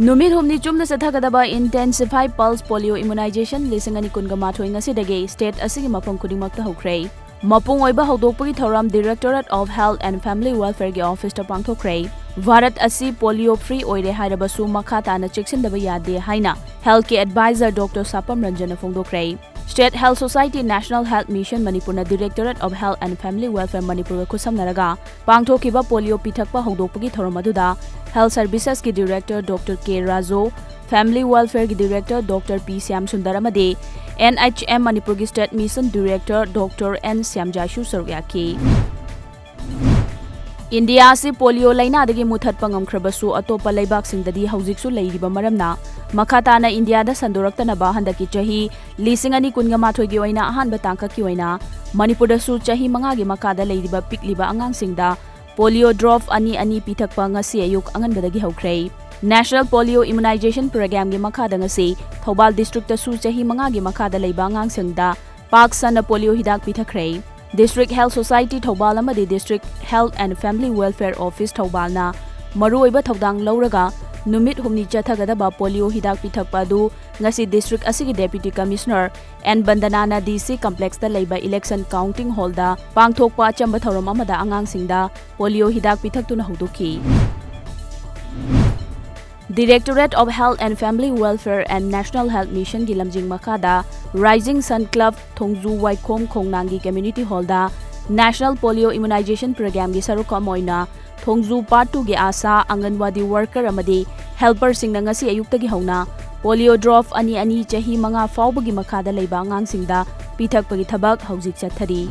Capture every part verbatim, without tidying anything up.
ꯅꯨꯃꯤꯠ ꯍꯨꯝꯅꯤ ꯆꯨꯞꯅ ꯆꯠꯊꯒꯗꯕ Intensified Pulse Polio Immunization ꯂꯤꯁꯤꯡ ꯑꯅꯤ ꯀꯨꯟꯒ ꯃꯥꯊꯣꯏ ꯉꯁꯤꯗꯒꯤ state ꯑꯁꯤꯒꯤ ꯃꯐꯝ ꯈꯨꯗꯤꯡꯃꯛꯇ ꯍꯧꯈ꯭ꯔꯦ꯫ ꯃꯄꯨꯡ ꯑꯣꯏꯕ ꯍꯧꯗꯣꯛꯄꯒꯤ ꯊꯧꯔꯝ Directorate of Health and Family Welfare ꯒꯤ office ꯇ ꯄꯥꯡꯊꯣꯛꯈ꯭ꯔꯦ꯫ ꯚꯥꯔꯠ ꯑꯁꯤ polio free ꯑꯣꯏꯔꯦ ꯍꯥꯏꯔꯕꯁꯨ ꯃꯈꯥ ꯇꯥꯅ ꯆꯦꯛꯁꯤꯟꯗꯕ ꯌꯥꯗꯦ ꯍꯥꯏꯅ health ꯀꯤ advisor Doctor ꯁꯥꯄꯝ ꯔꯟꯖꯟꯅ ꯐꯣꯡꯗꯣꯛꯈ꯭ꯔꯦ꯫ State Health Society, National Health Mission ꯃꯅꯤꯄꯨꯔꯅ Directorate of Health and Family Welfare ꯃꯅꯤꯄꯨꯔꯒ ꯈꯨꯠꯁꯝꯅꯔꯒ ꯄꯥꯡꯊꯣꯛꯈꯤꯕ polio ꯄꯤꯊꯛꯄ ꯍꯧꯗꯣꯛꯄꯒꯤ ꯊꯧꯔꯝ ꯑꯗꯨꯗ Health Services ꯀꯤ Director Doctor ꯀꯦ ꯔꯥꯖꯨ, Family Welfare ꯒꯤ Director Doctor ꯄꯤ ꯁ꯭ꯌꯥꯝ ꯁꯨꯟꯗꯔ ꯑꯃꯗꯤ N H M ꯃꯅꯤꯄꯨꯔꯒꯤ State Mission Director Doctor N ꯁ꯭ꯌꯥꯝꯖꯥꯁꯨ ꯁꯔꯨꯛ ꯌꯥꯈꯤ꯫ ꯏꯟꯗꯤꯌꯥ ꯑꯁꯤ polio ꯂꯩꯅꯥꯗꯒꯤ ꯃꯨꯊꯠꯄ ꯉꯝꯈ꯭ꯔꯕꯁꯨ, ꯑꯇꯣꯞꯄ ꯂꯩꯕꯥꯛꯁꯤꯡꯗꯗꯤ ꯍꯧꯖꯤꯛꯁꯨ ꯂꯩꯔꯤꯕ ꯃꯔꯝꯅ, ꯃꯈꯥ ꯇꯥꯅ ꯏꯟꯗꯤꯌꯥꯗ ꯁꯟꯗꯣꯔꯛꯇꯅꯕ ꯍꯟꯗꯛꯀꯤ ꯆꯍꯤ ꯂꯤꯁꯤꯡ ꯑꯅꯤ ꯀꯨꯟꯒ ꯃꯥꯊꯣꯏꯒꯤ ꯑꯣꯏꯅ ꯑꯍꯥꯟꯕ ꯇꯥꯡꯀꯛꯀꯤ ꯑꯣꯏꯅ ꯃꯅꯤꯄꯨꯔꯗꯁꯨ ꯆꯍꯤ ꯃꯉꯥꯒꯤ ꯃꯈꯥꯗ ꯂꯩꯔꯤꯕ ꯄꯤꯛꯂꯤꯕ ꯑꯉꯥꯡꯁꯤꯡꯗ polio drop ꯑꯅꯤ ꯑꯅꯤ ꯄꯤꯊꯛꯄ ꯉꯁꯤ ꯑꯌꯨꯛ ꯑꯉꯟꯕꯗꯒꯤ ꯍꯧꯈ꯭ꯔꯦ꯫ National Polio Immunization Program ꯒꯤ ꯃꯈꯥꯗ ꯉꯁꯤ ꯊꯧꯕꯥꯜ district ꯇꯁꯨ ꯆꯍꯤ ꯃꯉꯥꯒꯤ ꯃꯈꯥꯗ ꯂꯩꯕ ꯑꯉꯥꯡꯁꯤꯡꯗ ꯄꯥꯛ ꯁꯟꯅ polio ꯍꯤꯗꯥꯛ ꯄꯤꯊꯛꯈ꯭ꯔꯦ꯫ District Health Society ꯊꯧꯕꯥꯜ ꯑꯃꯗꯤ District Health and Family Welfare Office ꯊꯧꯕꯥꯜꯅ ꯃꯔꯨꯑꯣꯏꯕ ꯊꯧꯗꯥꯡ ꯂꯧꯔꯒ ꯅꯨꯃꯤꯠ ꯍꯨꯝꯅꯤ ꯆꯠꯊꯒꯗꯕ polio ꯍꯤꯗꯥꯛ ꯄꯤꯊꯛꯄ ꯑꯗꯨ ꯉꯁꯤ district ꯑꯁꯤꯒꯤ Deputy Commissioner ꯑꯦꯟ ꯕꯟꯗꯅꯥꯅ D C complex ꯇ ꯂꯩꯕ election counting hall ꯗ ꯄꯥꯡꯊꯣꯛꯄ ꯑꯆꯝꯕ ꯊꯧꯔꯝ ꯑꯃꯗ ꯑꯉꯥꯡꯁꯤꯡꯗ polio ꯍꯤꯗꯥꯛ ꯄꯤꯊꯛꯇꯨꯅ ꯍꯧꯗꯣꯛꯈꯤ꯫ Directorate of Health and Family Welfare and National Health Mission ꯒꯤ ꯂꯝꯖꯤꯡ ꯃꯈꯥꯗ Rising Sun Club ꯊꯣꯡꯖꯨ ꯋꯥꯏꯈꯣꯝ ꯈꯣꯡꯅꯥꯡꯒꯤ community hall ꯗ National Polio Immunization Program ꯒꯤ ꯁꯔꯨꯛ ꯑꯃ ꯑꯣꯏꯅ ꯊꯣꯡꯖꯨ Part two ꯒꯤ ASHA, ꯑꯪꯒꯟꯋꯥꯗꯤ worker ꯑꯃꯗꯤ helper ꯁꯤꯡꯅ ꯉꯁꯤ ꯑꯌꯨꯛꯇꯒꯤ ꯍꯧꯅ polio drop ꯑꯅꯤ ꯑꯅꯤ ꯆꯍꯤ ꯃꯉꯥ ꯐꯥꯎꯕꯒꯤ ꯃꯈꯥꯗ ꯂꯩꯕ ꯑꯉꯥꯡꯁꯤꯡꯗ ꯄꯤꯊꯛꯄꯒꯤ ꯊꯕꯛ ꯍꯧꯖꯤꯛ ꯆꯠꯊꯔꯤ꯫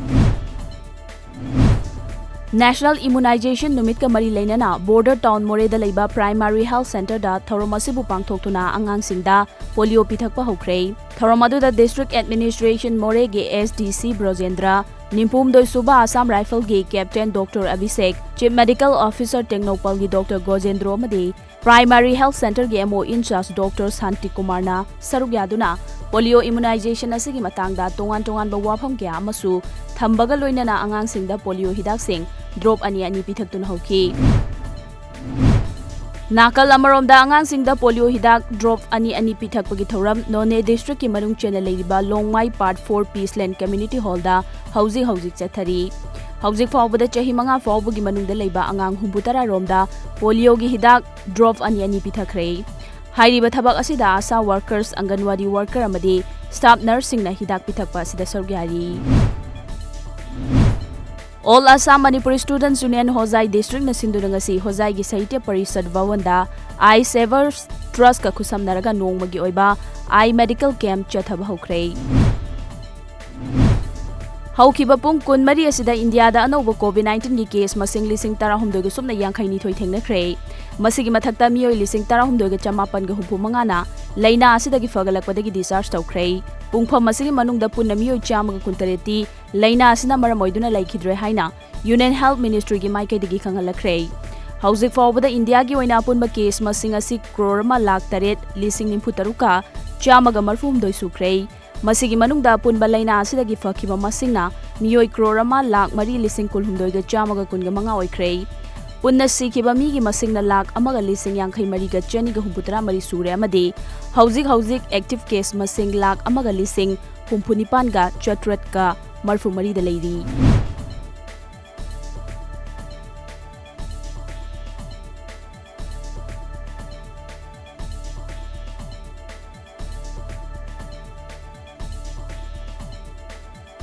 National Immunization ꯅꯨꯃꯤꯠꯀ ꯃꯔꯤ ꯂꯩꯅꯅ Border Town ꯃꯣꯔꯦꯗ ꯂꯩꯕ Primary Health Center ꯗ ꯊꯧꯔꯝ ꯑꯁꯤꯕꯨ ꯄꯥꯡꯊꯣꯛꯇꯨꯅ ꯑꯉꯥꯡꯁꯤꯡꯗ polio ꯄꯤꯊꯛꯄ ꯍꯧꯈ꯭ꯔꯦ꯫ ꯊꯧꯔꯝ ꯑꯗꯨꯗ District Administration ꯃꯣꯔꯦꯒꯤ S D C ꯕ꯭ꯔꯣꯖꯦꯟꯗ꯭ꯔ, ꯅꯤꯐꯨꯍꯨꯝꯗꯣꯏ ꯁꯨꯕ Assam Rifle ꯒꯤ Captain Doctor Abhishek, Chief Medical Officer ꯇꯦꯡꯅꯧꯄꯜꯒꯤ Doctor ꯒꯣꯖꯦꯟꯗ꯭ꯔꯣ ꯑꯃꯗꯤ Primary Health Center ꯒꯤ M O in charge Doctor ꯁꯥꯟꯇꯤ ꯀꯨꯃꯥꯔꯅ ꯁꯔꯨꯛ ꯌꯥꯗꯨꯅ polio immunization ꯑꯁꯤꯒꯤ ꯃꯇꯥꯡꯗ ꯇꯣꯉꯥꯟ ꯇꯣꯉꯥꯟꯕ ꯋꯥꯐꯝ ꯀꯌꯥ ꯑꯃꯁꯨ ꯊꯝꯕꯒ ꯂꯣꯏꯅꯅ ꯑꯉꯥꯡꯁꯤꯡꯗ polio ꯍꯤꯗꯥꯛꯁꯤꯡ drop ꯑꯅꯤ ꯑꯅꯤ ꯄꯤꯊꯛꯇꯨꯅ ꯍꯧꯈꯤ꯫ ꯅꯥꯀꯜ ꯑꯃꯔꯣꯝꯗ, ꯑꯉꯥꯡꯁꯤꯡꯗ ꯄꯣꯂꯤꯑꯣ ꯍꯤꯗꯥꯛ ꯗ꯭ꯔꯣꯞ ꯑꯅꯤ ꯑꯅꯤ ꯄꯤꯊꯛꯄꯒꯤ ꯊꯧꯔꯝ ꯅꯣꯅꯦ ꯗꯤꯁꯇ꯭ꯔꯤꯛꯀꯤ ꯃꯅꯨꯡ ꯆꯟꯅ ꯂꯩꯔꯤꯕ ꯂꯣꯡꯃꯥꯏ ꯄꯥꯔꯠ ꯐꯣꯔ ꯄꯤꯁꯂꯦꯟ ꯀꯝꯃ꯭ꯌꯨꯅꯤꯇꯤ ꯍꯣꯜꯗ ꯍꯧꯖꯤꯛ ꯍꯧꯖꯤꯛ ꯆꯠꯊꯔꯤ꯫ ꯍꯧꯖꯤꯛ ꯐꯥꯎꯕꯗ ꯆꯍꯤ ꯃꯉꯥ ꯐꯥꯎꯕꯒꯤ ꯃꯅꯨꯡꯗ ꯂꯩꯕ ꯑꯉꯥꯡ ꯍꯨꯝꯐꯨ ꯇꯔꯥ ꯔꯣꯝꯗ ꯄꯣꯂꯤꯑꯣꯒꯤ ꯍꯤꯗꯥꯛ ꯗ꯭ꯔꯣꯞ ꯑꯅꯤ ꯑꯅꯤ ꯄꯤꯊꯛꯈ꯭ꯔꯦ꯫ ꯍꯥꯏꯔꯤꯕ ꯊꯕꯛ ꯑꯁꯤꯗ ꯑꯥꯁꯥ ꯋꯥꯔꯀꯔꯁ, ꯑꯪꯒꯟꯋꯥꯗꯤ ꯋꯥꯔꯀꯔ ꯑꯃꯗꯤ ꯁ꯭ꯇꯥꯐ ꯅꯔꯁꯁꯤꯡꯅ ꯍꯤꯗꯥꯛ ꯄꯤꯊꯛꯄ ꯑꯁꯤꯗ ꯁꯔꯨꯛ ꯌꯥꯔꯤ꯫ ꯑꯣꯜ ꯑꯁꯥꯝ ꯃꯅꯤꯄꯨꯔꯤ ꯁ꯭ꯇꯨꯗꯦꯟꯠꯁ ꯌꯨꯅꯤꯌꯟ ꯍꯣꯖꯥꯏ ꯗꯤꯁꯇ꯭ꯔꯤꯛꯅ ꯁꯤꯟꯗꯨꯅ ꯉꯁꯤ ꯍꯣꯖꯥꯏꯒꯤ ꯁꯥꯍꯤꯇ꯭ꯌ ꯄꯔꯤꯁꯠ ꯚꯋꯟꯗ ꯑꯥꯏ ꯁꯦꯚꯔꯁ ꯇ꯭ꯔꯁꯀ ꯈꯨꯠꯁꯝꯅꯔꯒ ꯅꯣꯡꯃꯒꯤ ꯑꯣꯏꯕ ꯑꯥꯏ ꯃꯦꯗꯤꯀꯦꯜ ꯀꯦꯝꯞ ꯆꯠꯊꯕ ꯍꯧꯈ꯭ꯔꯦ꯫ ꯍꯧꯈꯤꯕ ꯄꯨꯡ ꯀꯨꯟꯃꯔꯤ ꯑꯁꯤꯗ ꯏꯟꯗꯤꯌꯥꯗ ꯑꯅꯧꯕ ꯀꯣꯚꯤꯗ ꯅꯥꯏꯟꯇꯤꯟꯒꯤ ꯀꯦꯁ ꯃꯁꯤꯡ ꯂꯤꯁꯤꯡ ꯇꯔꯥꯍꯨꯝꯗꯣꯏꯒ ꯁꯨꯞꯅ ꯌꯥꯡꯈꯩ ꯅꯤꯊꯣꯏ ꯊꯦꯡꯅꯈ꯭ꯔꯦ꯫ ꯃꯁꯤꯒꯤ ꯃꯊꯛꯇ ꯃꯤꯑꯣꯏ ꯂꯤꯁꯤꯡ ꯇꯔꯥꯍꯨꯝꯗꯣꯏꯒ ꯆꯃꯥꯄꯟꯒ ꯍꯨꯝꯐꯨ ꯃꯉꯥꯅ ꯂꯥꯏꯅꯥ ꯑꯁꯤꯗꯒꯤ ꯐꯒꯠꯂꯛꯄꯗꯒꯤ ꯗꯤꯁꯆꯥꯔꯖ ꯇꯧꯈ꯭ꯔꯦ꯫ ꯄꯨꯡꯐꯝ ꯑꯁꯤꯒꯤ ꯃꯅꯨꯡꯗ ꯄꯨꯟꯅ ꯃꯤꯑꯣꯏ ꯆꯥꯝꯃꯒ ꯀꯨꯟꯇꯔꯦꯠꯇꯤ ꯂꯥꯏꯅꯥ ꯑꯁꯤꯅ ꯃꯔꯝ ꯑꯣꯏꯗꯨꯅ ꯂꯩꯈꯤꯗ꯭ꯔꯦ ꯍꯥꯏꯅ ꯌꯨꯅꯤꯌꯟ ꯍꯦꯜꯊ ꯃꯤꯅꯤꯁꯇ꯭ꯔꯤꯒꯤ ꯃꯥꯏꯀꯩꯗꯒꯤ ꯈꯪꯍꯜꯂꯛꯈ꯭ꯔꯦ꯫ ꯍꯧꯖꯤꯛ ꯐꯥꯎꯕꯗ ꯏꯟꯗꯤꯌꯥꯒꯤ ꯑꯣꯏꯅ ꯑꯄꯨꯟꯕ ꯀꯦꯁ ꯃꯁꯤꯡ ꯑꯁꯤ ꯀ꯭ꯔꯣꯔ ꯑꯃ ꯂꯥꯈ ꯇꯔꯦꯠ ꯂꯤꯁꯤꯡ ꯅꯤꯐꯨ ꯇꯔꯨꯛꯀ ꯆꯥꯝꯃꯒ ꯃꯔꯤꯐꯨ ꯍꯨꯝꯗꯣꯏ ꯁꯨꯈ꯭ꯔꯦ꯫ ꯃꯁꯤꯒꯤ ꯃꯅꯨꯡꯗ ꯑꯄꯨꯟꯕ ꯂꯥꯏꯅꯥ ꯑꯁꯤꯗꯒꯤ ꯐꯈꯤꯕ ꯃꯁꯤꯡꯅ ꯃꯤꯑꯣꯏ ꯀ꯭ꯔꯣꯔ ꯑꯃ ꯂꯥꯈ ꯃꯔꯤ ꯂꯤꯁꯤꯡ ꯀꯨꯟꯍꯨꯝꯗꯣꯏꯒ ꯆꯥꯝꯃꯒ ꯀꯨꯟꯒ ꯃꯉꯥ ꯑꯣꯏꯈ꯭ꯔꯦ꯫ ꯄꯨꯟꯅ ꯁꯤꯈꯤꯕ ꯃꯤꯒꯤ ꯃꯁꯤꯡꯅ ꯂꯥꯈ ꯑꯃꯒ ꯂꯤꯁꯤꯡ ꯌꯥꯡꯈꯩ ꯃꯔꯤꯒ ꯆꯅꯤꯒ ꯍꯨꯝꯐꯨꯇꯔꯥ ꯃꯔꯤ ꯁꯨꯔꯦ ꯑꯃꯗꯤ ꯍꯧꯖꯤꯛ ꯍꯧꯖꯤꯛ ꯑꯦꯛꯇꯤꯚ ꯀꯦꯁ ꯃꯁꯤꯡ ꯂꯥꯈ ꯑꯃꯒ ꯂꯤꯁꯤꯡ ꯍꯨꯝꯐꯨ ꯅꯤꯄꯥꯟꯒ ꯆꯥꯇ꯭ꯔꯦꯠꯀ ꯃꯔꯤꯐꯨ ꯃꯔꯤꯗ ꯂꯩꯔꯤ꯫